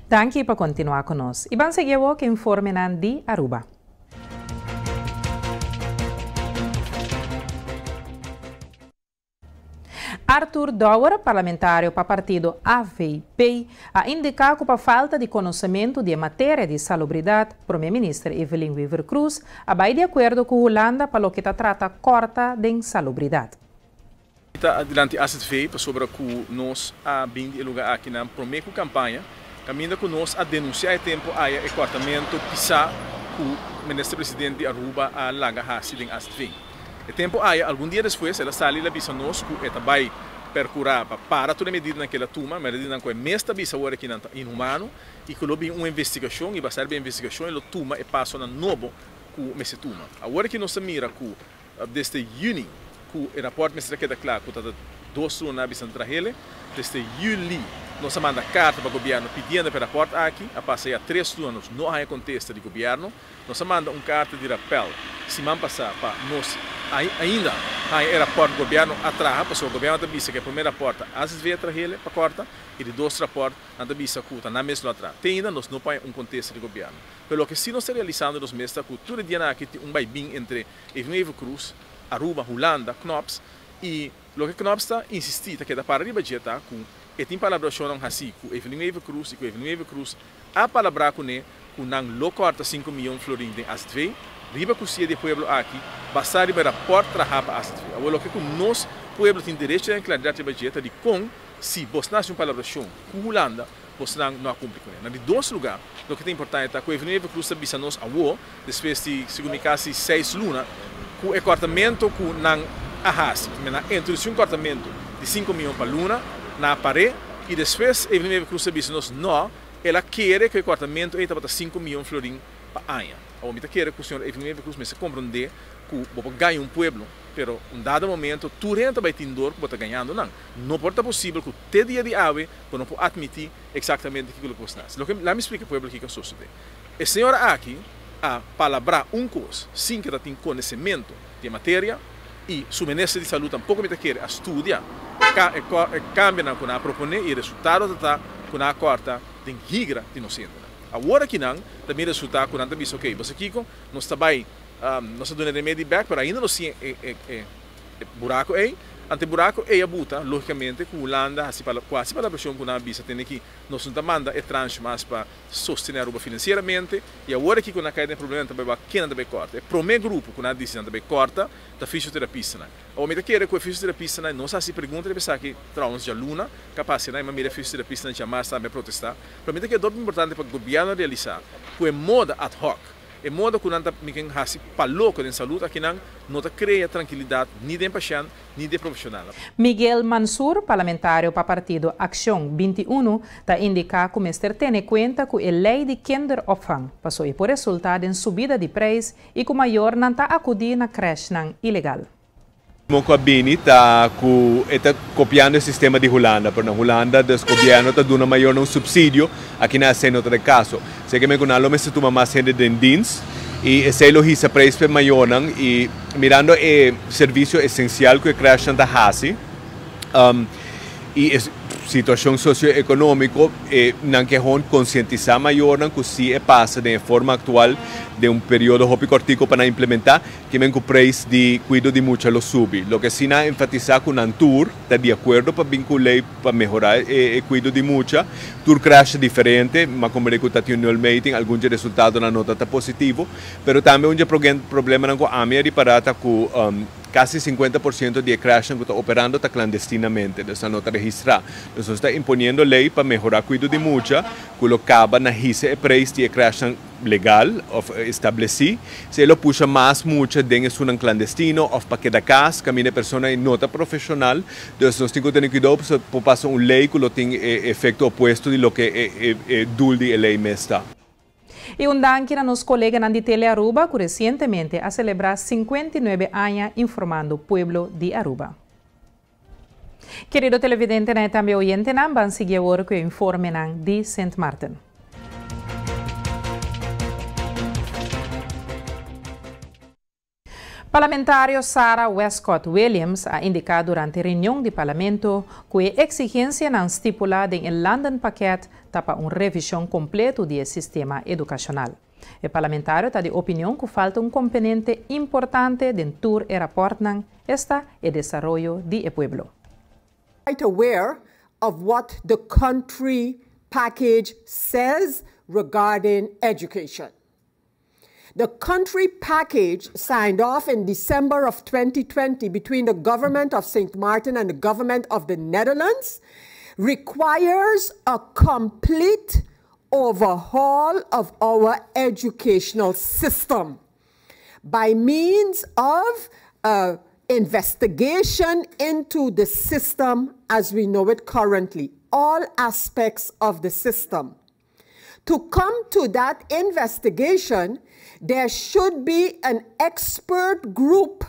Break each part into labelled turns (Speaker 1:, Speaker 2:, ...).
Speaker 1: Danki pa kontinuá ku nos i ban sigui awor ku informenan di Aruba. Arthur Dowers, parlamentario pa partido AVP, a indiká ku pa falta di konosementu di e materia di salubridat, Prome Minister Evelyn Wever-Croes a bai di akuerdo ku Hulanda pa loke ta trata kòrta den salubridat.
Speaker 2: Ta dilanti azv pasobra ku nos a bin di e luga aki nan prome ku kampaña kaminda ku nos a denunsia e tempu aya e kòrtamentu pisá ku Minister President di Aruba a laga hasi den azv. E tempu aya algun dia despues el a sali el a bisa nos ku e ta bai perkurá pa para tur e medidanan ku el a tuma, medidanan ku e mes ta bisa awor aki nan ta inhumano i ku lo bin un investigashon i basá riba e investigashon e lo tuma e pasonan nobo ku mester tuma. Awor aki nos ta mira ku Desde juni ku e rapòrt mester a keda kla ku ta dos luna a bisa trahele. Desde juli nos a manda karta pa gobièrnu pidiendo pa e rapòrt aki. A pasa ya tres luna nos no a haña kontesta di gobièrnu. Nos a manda un karta di rapèl siman pasá pa nos ainda haña e rapòrt ku gobièrnu a traha pasobra gobièrnu ta bisa ku e promé rapòrt ta azv a trahele pa kòrta i di dos rapòrt nan ta bisa ku ta nan mes lo a traha. Te ainda nos no por haña un kontesta di gobièrnu. Pero loke si nos ta realisando nos mes ta ku tur e dianan aki tin un baibin entre Evenevo Cruz, Aruba, Hulanda, Knops, y loke Knops ta insisti ta keda para riba dje ta cu e tin palabracionnan haci cu Evenevo Cruz y cu Evenevo Cruz a palabra cune cu nan lo corta cinco miyon florin den azv riba cusia di e pueblo aki basa riba e raport traha pa azv. Awor loke cu nos pueblo tin derecho den claridad riba dje ta di con si bos na haci un palabracion cu Hulanda bosnan no a cumpli cune. Na di dos luga loke ta importante ta cu Evenevo Cruz ta bisa nos awo Despues di segun mi casi seis luna cu e cortamento cu nan a haci, nan a introduci un cortamento di cinco miyon pa luna, nan a par'é y despues Evelyn Wever Croes a bisa nos no, el a kere cu e cortamento ey tabata cinco miyon florin pa aña. Awor mi ta kere cu señor Evelyn Wever Croes mester comprende cu bo por gaña un pueblo, pero un dado momento tur hende ta bay tin dor cu bo ta gañando nan. No por ta posibel cu te dia di awe bo no por admiti exactamente kico lo cu bo sta haci. Loke laat mi splica e pueblo kico a sosode. E señora aki a palabrá un kos sin ke ta tin konesementu di e materia i su minister di salú tampoko mi ta kere a studia e kambionan ku nan a proponé i e resultado ta ta ku nan a kòrta den higra di nos hendenan. Awor aki nan ta bin resultá ku nan ta bisa okey bo sa kiko nos ta bai nos ta duna e remedi bèk pero ainda nos tin e buraku ei. Ante e buraku ei a buta logikamente ku Hulanda hasi ku hasi palabrashon ku nan a bisa tene ki nos no ta manda e tranche mas pa sostené Aruba finansieramente i awor aki ku nan a kai den problema nan ta bai wak ken nan ta bai kòrta. E promé grupo ku nan a disi nan ta bai kòrta ta fisioterapistanan. Awor mi ta kere ku e fisioterapistanan, nos a hasi pregunta riba esaki trouwens djaluna kapas nan i mi a mira e fisioterapistanan djamars tambe a protestá, pero mi ta kere hopi importante pa gobièrnu realisá ku e moda ad hoc, E modo ku nan ta miken hasi pa loko den salud akinan no ta krea trankilidat ni den pashènt ni den profeshonalnan.
Speaker 1: Miguel Mansur, parlamentario pa partido Accion 21, ta indiká ku mester tene kuenta ku e lei di kinderopvang, paso e por resultá den subida di preis i ku mayornan ta akudí na krèshnan ilegal.
Speaker 3: Mo cu a bini ta cu e ta copiando e sistema di Hulanda, pero na Hulanda dus gobierno ta duna mayornan un subsidio, aki na esey no ta de caso. Esey ke men cu nan lo mester tuma mas hende den dienst y esey lo hisa prijs pa e mayornan y mirando e servicio esencial cu e crèshnan ta haci, y e situacion socioeconomico e nan ke hon concientisa mayornan cu si e pasa den e forma actual den un periodo hopi cortico pa nan implementa, Ke men ku preis di kuido di mucha lo subi. Loke si nan a enfatisá ku nan tur ta di akuerdo pa bin ku lei pa mehorá e kuido di mucha. Tur crash ta diferente, ma komprendé ku ta tin un nulmeting, algun dje resultadonan no ta ta positivo. Pero tambe un dje problemanan ku ami a ripará ta ku kasi sinkuenta por siento di e crashnan ku ta operando ta klandestinamente, dus nan no ta registrá. Dus nos ta imponiendo lei pa mehorá kuido di mucha ku lo kaba na hisa e preis di e crashnan legal of estableci, si e lo pusha mas mucha den esunnan clandestino of pa keda cas caminda e persona e no ta profesional, dus nos tin cu tene cuidou pasobra por pasa un ley cu lo tin e efecto opuesto di loke e doel di e ley mes ta.
Speaker 1: Y un danki na nos coleganan di Tele Aruba cu recientemente a celebra 59 aña informando pueblo di Aruba. Kerido televidentenan y tambe oyentenan, ban sigui awor cu e informenan di Sint Maarten. Parlamentario Sarah Wescot Williams a indiká durante reunion di parlamento ku e eksigensianan stipulá den e landenpakket ta pa un revishon kompleto di e sistema edukashonal. E parlamentario ta di opinion ku falta un komponente importante den tur e rapòrtnan, esta e desaroyo di e pueblo.
Speaker 4: Quite aware of what the country package says regarding education. The country package signed off in December of 2020 between the government of St. Martin and the government of the Netherlands requires a complete overhaul of our educational system by means of a investigation into the system as we know it currently, all aspects of the system. To come to that investigation, there should be an expert group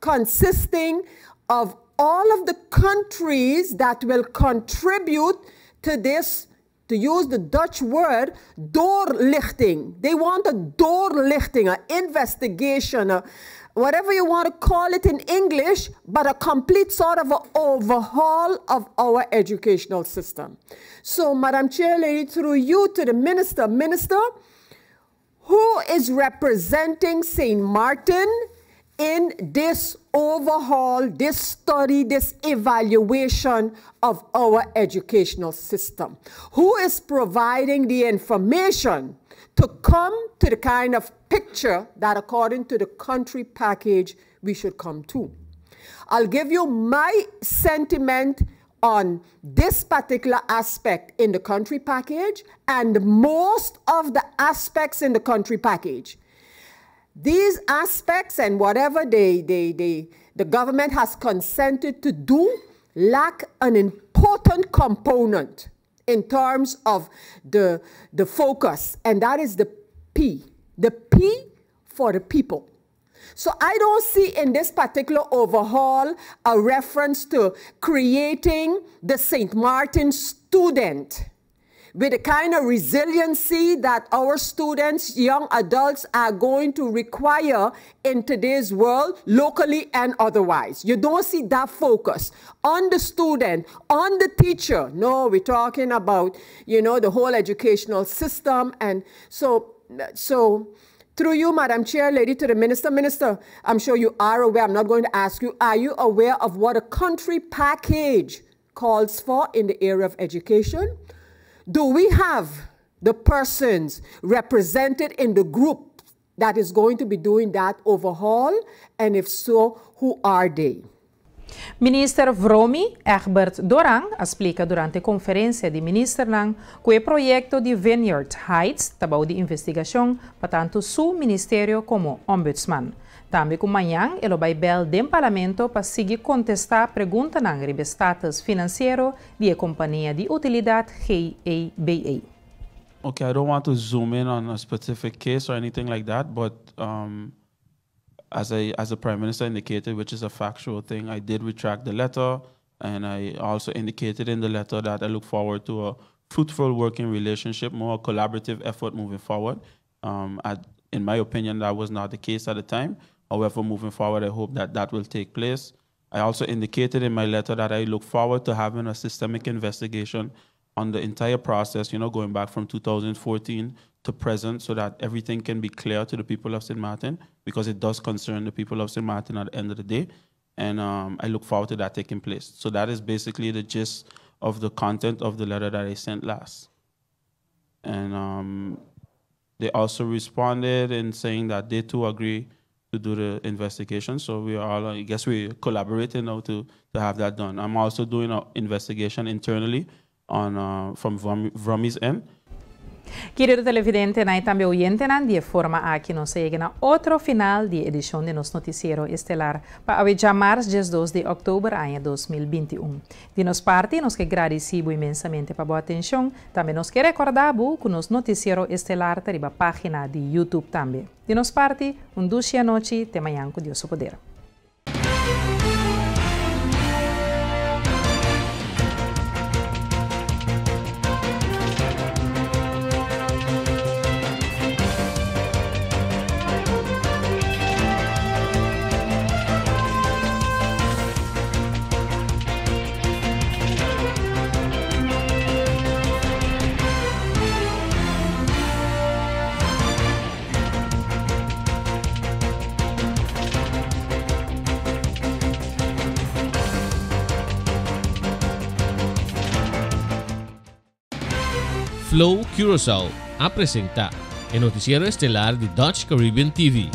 Speaker 4: consisting of all of the countries that will contribute to this, to use the Dutch word, doorlichting. They want a doorlichting, an investigation, a, whatever you want to call it in English, but a complete sort of an overhaul of our educational system. So, Madam Chair Lady, through you to the minister, Minister, who is representing St. Martin in this overhaul, this study, this evaluation of our educational system? Who is providing the information to come to the kind of picture that, according to the country package, we should come to? I'll give you my sentiment on this particular aspect in the country package and most of the aspects in the country package. These aspects and whatever the government has consented to do lack an important component in terms of the focus, and that is the P. The P for the people. So I don't see in this particular overhaul a reference to creating the St. Martin student with the kind of resiliency that our students, young adults, are going to require in today's world, locally and otherwise. You don't see that focus on the student, on the teacher. No, we're talking about, you know, the whole educational system. And so through you, Madam Chair Lady, to the Minister. Minister, I'm sure you are aware, I'm not going to ask you, are you aware of what a country package calls for in the area of education? Do we have the persons represented in the group that is going to be doing that overhaul? And if so, who are they?
Speaker 1: Minister VROMI, Egbert Doran, a splika durante konferensia di ministernan ku e proyekto di Vineyard Heights ta bou di investigashon pa tantu su ministerio komo ombudsman. Tambe ku mañan e lo bai bèl den parlamento pa sigui kontestá preguntanan riba status finansiero di e kompania di utilidat GEBA.
Speaker 5: Okay, I don't want to zoom in on a specific case or anything like that, but as the Prime Minister indicated, which is a factual thing, I did retract the letter, and I also indicated in the letter that I look forward to a fruitful working relationship, more collaborative effort moving forward. In my opinion, that was not the case at the time. However, moving forward, I hope that that will take place. I also indicated in my letter that I look forward to having a systemic investigation on the entire process, going back from 2014 to present, so that everything can be clear to the people of St. Martin, because it does concern the people of St. Martin at the end of the day. And I look forward to that taking place. So that is basically the gist of the content of the letter that I sent last. And they also responded in saying that they too agree to do the investigation. So we are all, I guess we're collaborating now to have that done. I'm also doing an investigation internally on from VROMI's end.
Speaker 1: Kerido televidente i tambe oyentenan, di e forma aki nos a yega na otro final di edishon di nos notisiero estelar pa awe djamars 2 di òktober aña 2021. Di nos parti, nos ke gradisí inmensamente pa bo atenshon. Tambe nos ke rekordá ku nos notisiero estelar ta riba página di YouTube tambe. Di nos parti, un dushi anochi, te mañan ku Dios poder.
Speaker 6: Flow Curaçao a presentá e notisiero estelar di Dutch Caribbean TV.